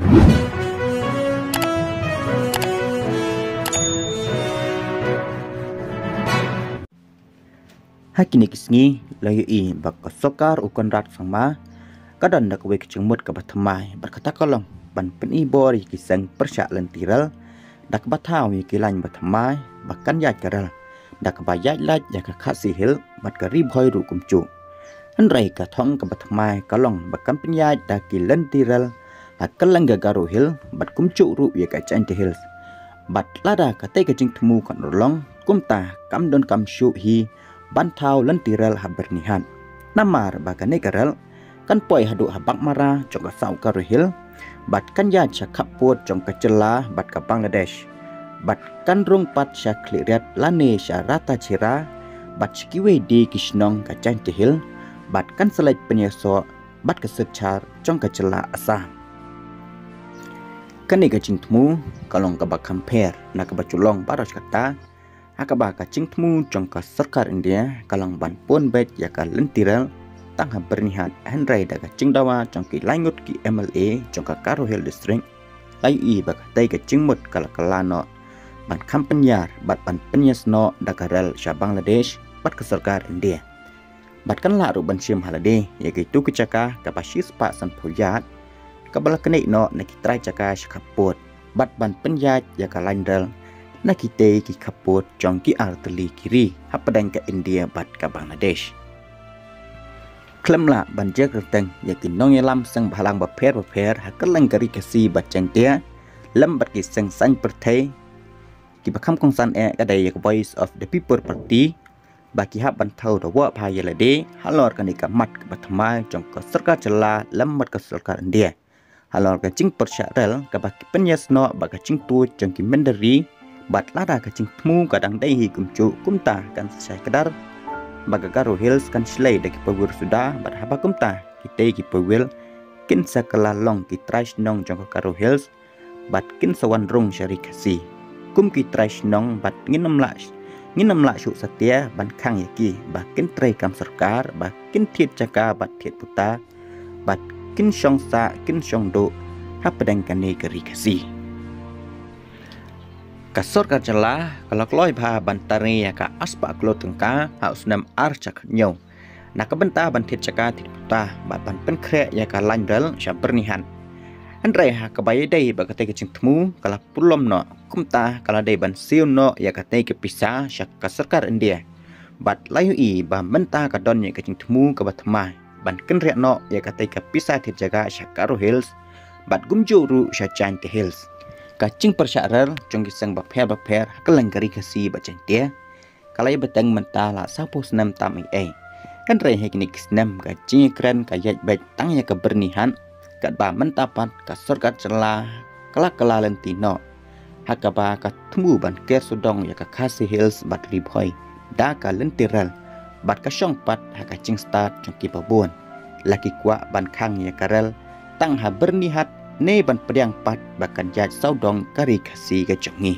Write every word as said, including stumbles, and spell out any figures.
Ha kine ki sngi la ïohi ba ka sorkar u Conrad Sangma ka don da kawei ka jingmut kaba thymmai bad kata ka long ban pyni bor ïa ki seng pyrshah lynti rel da kaba thaw ïa ki lain ba thymmai ba kan ïaid ka rel da kaba ïaid lait ïa ka Khasi Hills bad ka Ri Bhoi ruh kumjuh. Hynrei ka thong kaba thymmai ka long ba kan pynïaid da ki lynti rel ha kylleng ka Garo Hills bad kumjuh ruh ïa ka Jaintia Hills. Bad lada katei ka jingthmu kan urlong kumta kam donkam shuh hi ban thaw lynti rel ha Byrnihat. Namar ba kane ka rel kan poi haduh ha Baghmara jong ka South Garo Hills bad kan ïaid sha khappud jong ka jylla bad ka Bangladesh. Bad kan rung pat sha Khliehriat lane sha Ratajhira bad sha kiwei de ki shnong ka Jaintia Hills bad kan sa leit pynïasoh bad ka Silchar jong ka jylla Assam. Kane ka jingthmu ka long kaba kham pher na kaba ju long baroh shi katta, ha kaba ka jingthmu jong ka sorkar India ka long ban pun beit ïa ka lynti rel tang ha Byrnihat, hynrei da ka jingdawa jong ki laingut ki M L A jong ka Garo Hills District la ïohi ba katei ka jingmut ka la kylla noh ban kham pynïar bad ban pynïasnoh da ka rel sha Bangladesh bad ka sorkar India. Bad kan lah ruh ban shim ha lade ïa kito ki jaka kaba shispah sanphew yard kaba la knieh noh na ki trai jaka sha khappud bad ban pynïaid ïa ka lain rel na kitei ki khappud jong ki artylli ki ri hapdeng ka India bad ka Bangladesh. Khlem lah ban jia kyrteng ïa ki nongïalam seng bhalang bapher bapher ha kylleng ka Ri Khasi bad Jaintia lem bad ki seng saiñ pyrthei kiba kham kongsan eh ka dei ïa ka Voice of the People Party ba ki hap ban thew da wah bha ïa lade halor kane ka mat kaba thymmai jong ka sorkar jylla lem bad ka sorkar India halor ka jingpyrshah rel kaba ki pynïasnoh bad ka jingtuid jong ki mynder ri. Bad lada ka jingthmu ka dang dei hi kumjuh kumta kan sa shai kdar ba ka Garo Hills kan shlei da ki pawir suda bad haba kumta kitei ki pawir kin sa kylla long ki trai shnong jong ka Garo Hills bad kin sa wan rung sha Ri Khasi kum ki trai shnong bad ngin ym lah ngin ym lah shuh satia ban khang ïa ki ba kin trei kam sorkar ba kin thied jaka bad thied puta bad kin shong sah kin shong duh hapdeng kane ka Ri Khasi. Ka sorkar jylla ka la kloi bha ban tari ïa ka arspah klur tyngka ha u snem ar hajar khathynñiew na ka bynta ban thied jaka thied puta bad ban pynkhreh ïa ka lain rel sha Byrnihat. Hynrei ha kaba ïadei bad katei ka jingthmu ka la purlom noh kumta ka la dei ban siew noh ïa katei ka pisa sha ka sorkar India. Bad la ïohi ba mynta ka don ïa ka jingthmu kaba thymmai ban kynriah noh ïa katei ka pisa thied jaka sha Garo Hills bad kumjuh ruh sha Jaintia Hills. Ka jingpyrshah rel jong ki seng bapher bapher ha kylleng ka Ri Khasi bad Jaintia ka la ïa bteng mynta la sawphew snem tam ei ei. Hynrei ha kine ki snem ka jingïakren ka ïaid beit tang ïa ka Byrnihat katba mynta pat ka sorkar jylla ka la kylla lynti noh ha kaba ka thmu ban ker sawdong ïa ka Khasi Hills bad Ri Bhoi da ka lynti rel bad ka shong pat ha ka jingstad jong kiba bun. La ki kwah ban khang ïa ka rel tang ha Byrnihat ne ban pdiang pat ba kan ïaid sawdong ka Ri Khasi ka jong ngi.